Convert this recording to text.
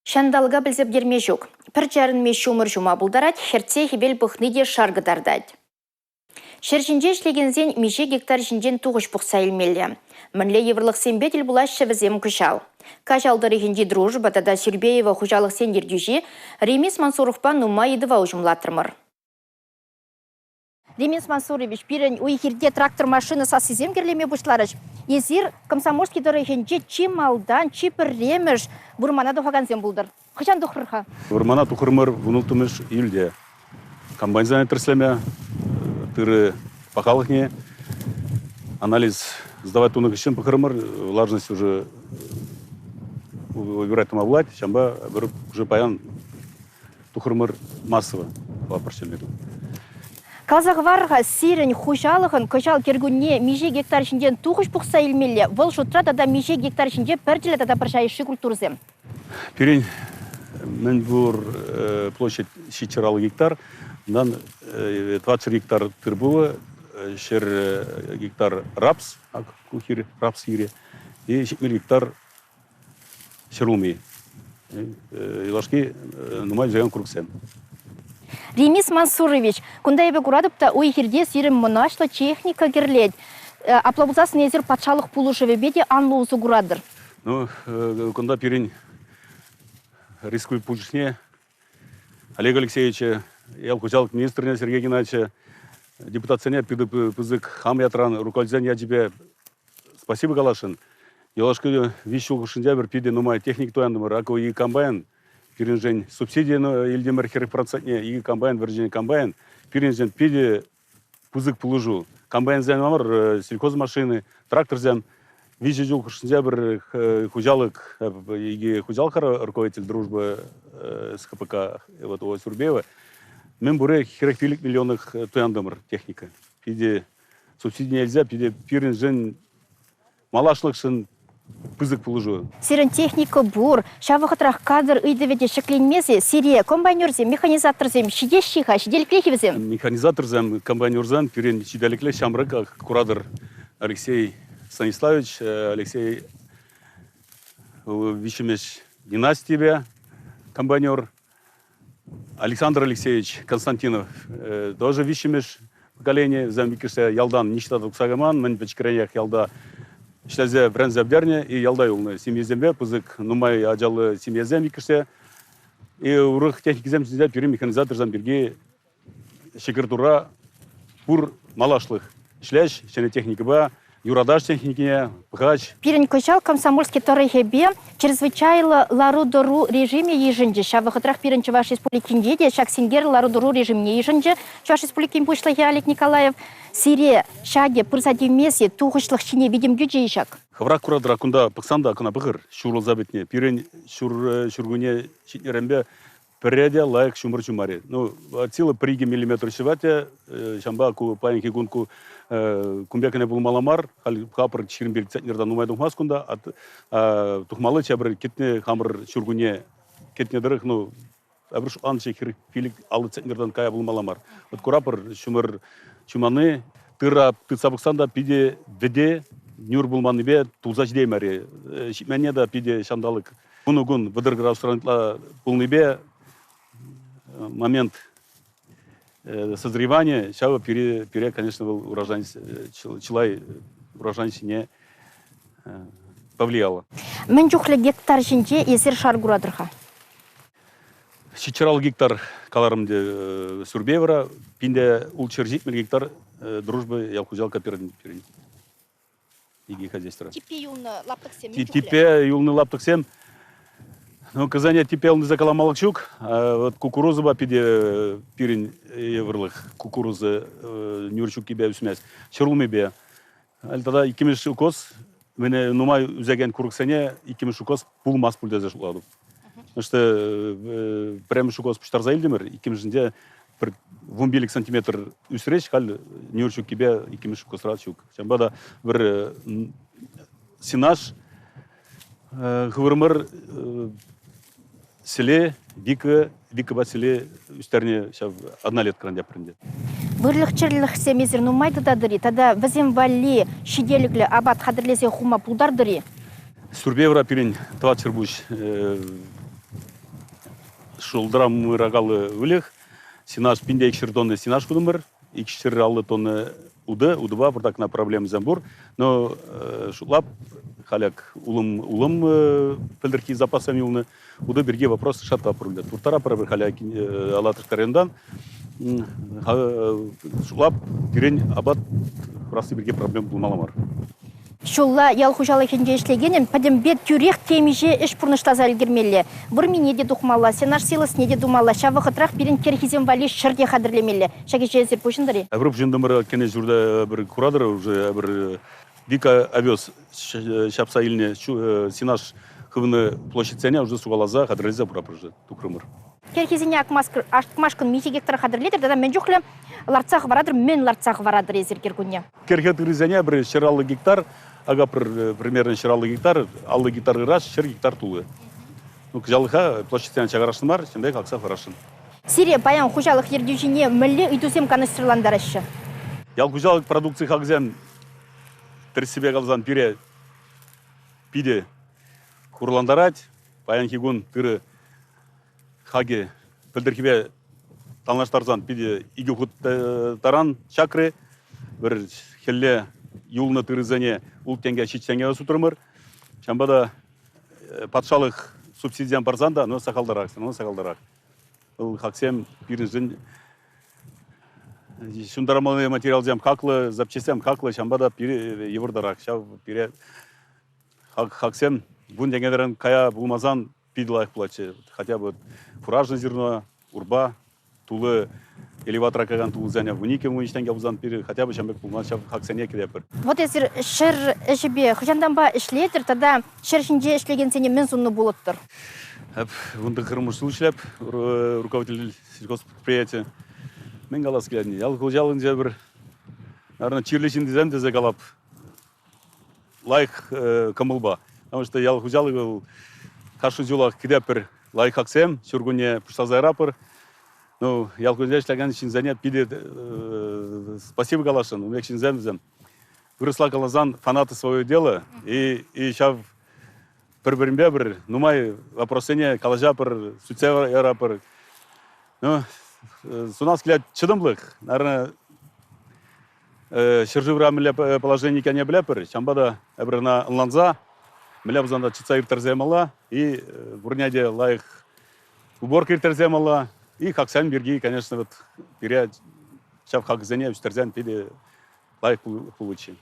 Ҫанталӑка пӗлсе пӗтерме ҫук. Пӗр чарӑнми ҫумӑр ҫума пултарать, хӗртсе хӗвел пӑхни те шар кӑтартать. Ҫӗр ҫинче ӗҫлекенсен миҫе гектар ҫинчен тухӑҫ пухса илмелле? Мӗнле йывӑрлӑхсемпе тӗл пулаҫҫӗ вӗсем кӑҫал? Каҫал тӑрӑхӗнчи «Дружба» тата «Сюрбеево» хуҫалӑхсен ертӳҫи Ремис Мансуровпа нумай ыйтӑва уҫӑмлатрӑмӑр. Ремис Мансурович, пирӗн уй-хирте трактор-машина сассисем кӗрлеме пуҫларӗҫ. Эсир Комсомольски тӑрӑхӗнче чи малтан, чи пӗрремӗш вырмана тухакансем пултӑр. Хӑҫан тухрӑр-ха? Вырмана тухрӑмӑр 16-мӗш июльте. Комбайнсене тӗрӗслеме, тырӑ пахалӑхне анализ сдавать тунӑ хыҫҫӑн пӑхрӑмӑр, влажность уже выбирать тума пулать. Ҫавӑнпа уже паян тухрӑмӑр массово пӑхма Каласа хӑвар-ха, сирӗн хуҫалӑхӑн кӑҫал кӗркунне миҫе гектар ҫинчен тухӑҫ пухса илмелле? Вӑл шутра тата миҫе гектар ҫинче пӗрчӗллӗ тата пӑрҫа йышши культурӑсем? Пирӗн мӗн пур площадь 750 гектар, унтан 400 гектар тыр-пулӑ, 100 гектар рапс, ку хир, рапс хирӗ, и 70 гектар ҫӗрулми. Юлашки нумай ӳсекен курӑксем. Ремис Мансурович, кунта эпӗ куратӑп та уй-хирте сирӗн мӑнаҫлӑ техника кӗрлет. Апла пулсассӑн эсир патшалӑх пулӑшӑвӗпе те анлӑ усӑ куратӑр. Ну, кунта пирӗн республика пуҫлӑхне Олег Алексеевича, ял хуҫалӑх министрне Сергей Геннадьевича, депутатсене питӗ пысӑк хам ятран руководитель ячӗпе Спасибо каласшӑн. Юлашки виҫ ҫул хушшинче пӗр питӗ нумай техника туянтӑмӑр. Акӑ икӗ комбайн пирӗншӗн субсиди илтӗмӗр 40 процентне, икӗ комбайн, вӗрҫӗнӗ комбайн. Пирӗншӗн питӗ пысӑк пулӑшу. Комбайнсем мар, сельхозмашины, тракторсем. Виҫӗ ҫул хушшинче пӗр хуҫалӑх, икӗ хуҫалӑхра руководитель дружбы СХПК вот О Сюрбеева. Мӗн пуре 45 миллионах туянтӑмӑр техника. Питӗ субсидине илсе питӗ пирӗншӗн малашлӑхшӑн пысӑк пулӑшу. Сирӗн техника пур, ҫав вӑхӑтрах кадр ыйтӑвӗ те ҫӗкленмест-и? Сире комбайнерсем, механизаторсем ҫитеҫҫӗ-ха, ҫителӗклех-и вӗсем? Механизаторсем, комбайнерсем пирӗн ҫителӗклех ҫамрӑк куратӑр. Алексей Станиславович, Алексей виҫҫӗмӗш династипе комбайнер. Александр Алексеевич Константинов тоже виҫҫӗмӗш поколени. Вӗсем иккӗшӗ ялтан ниҫта тухса кайман, мӗн пӗчӗкренех ялта ӗҫлесе вӗренсе пӗтернӗ и ялта юлнӑ. Семьесемпе пысӑк нумай ачаллӑ семьесем иккӗшӗ. И урӑх техникӑсем ҫинче пирӗн механизаторсем пирки шӗкӗр тура пур малашлӑх ӗҫлеҫ ҫӗнӗ техникӑпа, юратаҫ техникине, пӑхаҫ. Пирӗн кӑҫал Комсомольски тӑрӑхӗпе чрезвычайлӑ лару-тӑру режимӗ йышӑнчӗ. Ҫав вӑхӑтрах пирӗн Чӑваш Республикинче те ҫак синкер лару-тӑру режимне йышӑнчӗ Чӑваш Республикин Пуҫлӑхӗ Олег Николаев. Сире ҫакӗ пырса тивмест-и, тухӑҫлӑх ҫине витӗм кӳчӗ-и ҫак? Хӑвӑрах куратӑр, кунта пӑхсан та кӑна пӑхӑр, ҫурӑлса пӗтнӗ. Пирӗн ҫур ҫуркунне ҫитнӗренпе Пӗрре те лайӑх ҫумӑр ҫумарӗ. Ну, сила пӗр-икӗ миллиметр ҫӑвать те, ҫавӑнпа ку паянхи кун ку кун пек кӑна пулмалла мар. Халь хапӑр 25 центнертан нумай тухмасть кунта. Тухмалли тепӗр кӗтнӗ хамӑр ҫуркунне кӗтнӗ тӑрӑх, ну, эпир шутланӑччӗ 45 50 центнертан кая пулмалла мар. Вот курапӑр ҫумӑр ҫуманни тырра тытса пӑхсан та питӗ вӗте нӳр пулманнипе тулса ҫитеймерӗ. Ҫитменне та питӗ ҫанталӑк Вунӑ кун 30 градусран ытла пулнипе момент созревания ҫавӑ пире, пире конечно, вӑл урожайность, чылай урожайность ҫине повлияло. Мӗн чухлӗ гектар ҫинче эсир шар куратӑр-ха? Ҫиччӗрал гектар каларӑм те Сюрбеевра, пинте ултҫӗр ҫитмӗл гектар Дружба ял хуҫалӑх кооперативӗн пирӗн. Икӗ хозяйствора. Типпе юлнӑ лаптӑксем Типпе юлнӑ лаптӑксем, ну, Казане типпе юлнӑ тесе каламалӑх ҫук. Вот кукурузӑпа питӗ пирӗн йывӑрлӑх. Кукуруза нӳр ҫуккипе ӳсмест. Ҫӗрулмипе. Халь тата иккӗмӗш укос, мене нумай ӳсекен курӑксене иккӗмӗш укос пулмасть пуль тесе шутлатӑп. Потому что пӗрремӗш укос пуҫтарса илтӗмӗр, иккӗмӗшӗнче пӗр 15 сантиметр ӳсрӗҫ, халь нӳр ҫуккипе иккӗмӗш укосра ҫук. Ҫавӑнпа та пӗр сенаж хыврӑмӑр селе, вика, викӑпа селе ӳстернӗ ҫав однолеткӑран тепринде. Выльӑх-чӗрлӗхсем эсир нумай тытатӑр-и тата вӗсем валли ҫителӗклӗ апат хатӗрлесе хума пултартӑр-и? Сюрбеевра пирӗн тӑват ҫӗрпуҫ. Шултра мӑйракаллӑ выльӑх. Сенаж 1200 тонна сенаж хутӑмӑр, 250 тонна утӑ. Утӑпа пӑртак кӑна проблемӑсем пур. Но шутлап, халь ак улӑм, улӑм пӗлтӗрхи запассем юлнӑ. Утӑ пирки вопрос шатла пур. Турттара пӗр халь Алатырка районтан. Шутлап, пирӗн апат хурасси пирки проблема пулмалла мар. Ҫулла ял хуҫалӑхӗнче ӗҫлекенӗн пӗтӗмпе тӳрех темиҫе ӗҫ пурнӑҫласа ӗлкӗрмелле. Вырмине те тухмалла, сенаж силосне те тумалла. Ҫав вӑхӑтрах пирӗн кӗрхисем валли ҫӗр те хатӗрлемелле. Ҫак ӗҫе эсир пуҫӑнтӑр-и? Эпир пуҫӑнтӑмӑр кӗнӗ ҫурта пӗр куратӑр уже пӗр вика овес ҫапса илнӗ сенаж хывнӑ площадьсене уже сухаласа хатӗрлесе пыратпӑр уже тухрӑмӑр. Кӗрхисене акмашкӑн миҫе гектар хатӗрлетӗр тата мӗн чухлӗ лартса хӑваратӑр, мӗн лартса хӑваратӑр эсир кӗркунне? Кӗрхи тырӑсене пӗр 150 гектар, ака пӗр примерно 150 гектар, 50 гектар ыраш, 100 гектар тулӑ. Ну, кӑҫаллӑха площадьсене чакарасшӑн мар, ҫын пек акса хӑварасшӑн. Сире паян хуҫалӑх ертӳҫине мӗнле ыйтусем канӑҫсӑрлантараҫҫӗ? Ял хуҫалӑх продукци хакӗсем тӗрӗссипе каласан пире питӗ хурлантарать. Паянхи кун тырӑ хакӗ пӗлтӗрхипе танлаштарсан питӗ икӗ хут таран чакрӗ. Пӗр хӗлле юлнӑ тырӑсене улт тенке ҫич тенке сутрӑмӑр. Ҫавӑнпа та патшалӑх субсидисем парсан та, но сахалтарах, но сахалтарах. Вӑл хаксем пирӗншӗн ҫунтармалли материалсем хаклӑ, запчастьсем хаклӑ, ҫавӑнпа та пире йывӑртарах. Ҫав пире хаксем вун тенкӗрен кая пулмасан питӗ лайӑх пулатчӗ. Хотя бы фуражное зерно, урпа, тулӑ, элеватора кайкан тулӑсене 12 вун тенкӗ пулсан пире хотя бы ҫавӑн пек пулман ҫав хаксене кӗтетпӗр. Вот эсир ҫӗр ӗҫӗпе хӑҫантанпа ӗҫлетӗр тата ҫӗр ҫинче ӗҫлекенсене мӗн суннӑ пулӑттӑр? Эп 19-мӗш ҫул ӗҫлеп, руководитель сельхозпредприятия. Мӗн калас килет? Ял хуҫалӑхӗнче пӗр, наверное, чирлӗ ҫын тесен тесе калап. Лайӑх кӑмӑлпа. Потому что ял хуҫалӑхӗ вӑл кашни ҫулах кӗтетпӗр лайӑх хаксем, ҫуркунне пуҫласа яратпӑр. Ну, ял хуҫалӑхӗнче ӗҫлекен ҫынсене питӗ спасибо каласшӑн. Ун пек ҫынсем вӗсем вырӑсла каласан фанаты своего дела. И ҫав пӗр-пӗринпе пӗр нумай вопроссене калаҫатпӑр, сӳтсе яратпӑр. Ну, сунас килет чӑтӑмлӑх. Наверное, ҫӗршывра мӗнле положени иккенне пӗлетпӗр. Ҫавӑнпа та эпир ӑна ӑнланса, мӗнле пулсан та чӑтса ирттерсе ямалла и пурне те лайӑх уборка ирттерсе ямалла. И хаксем пирки, конечно, вот пире ҫав хаксене ӳстерсен питӗ лайӑх пулӗччӗ.